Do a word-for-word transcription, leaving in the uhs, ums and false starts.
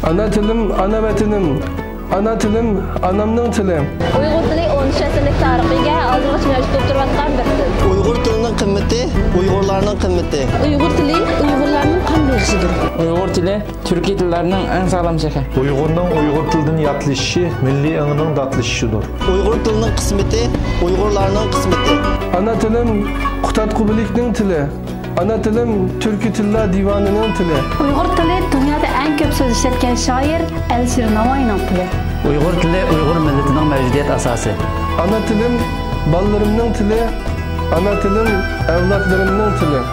ئانا تىلىم، ئانا ۋەتىنىم. ئانا تىلىم، ئانامنىڭ تىلى. ئۇيغۇر تىلى ئون ئۈچ ئەسىرلىك تارىخقا ئىگە، ھازىرغىچە مەۋجۇت بولۇپ تۇرۇۋاتقان بىر تىل. ئۇيغۇر تىلىنىڭ قىممىتى ئۇيغۇرلارنىڭ قىممىتى. ئۇيغۇر تىلى ئۇيغۇرلارنىڭ قان بېغىشىدۇر. ئۇيغۇر تىلى تۈركىي تىللارنىڭ ئەڭ ساغلام شېخى. ئۇيغۇرنىڭ ئۇيغۇر تىلىدىن ياتلىشىشى مىللىي ئېڭىنىڭ داتلىشىشىدۇر. ئۇيغۇر تىلىنىڭ قىسمىتى ئۇيغۇرلارنىڭ قىسمىتى. ئانا تىلىم قۇتادغۇ بىلىكنىڭ تىلى. ئانا تىلىم تۈركىي تىللار دىۋانىنىڭ تىلى. ئۇيغۇر تىلى دۇنيادا ئەڭ كۆپ سۆز ئىشلەتكەن شائىر ئەلىشىر ناۋايىنىڭ تىلى. ئۇيغۇر تىلى ئۇيغۇر مىللىتىنىڭ مەۋجۇدىيەت ئاساسى. ئانا تىلىم بالىلىرىمنىڭ تىلى. ئانا تىلىم ئەۋلادلىرىمنىڭ تىلى.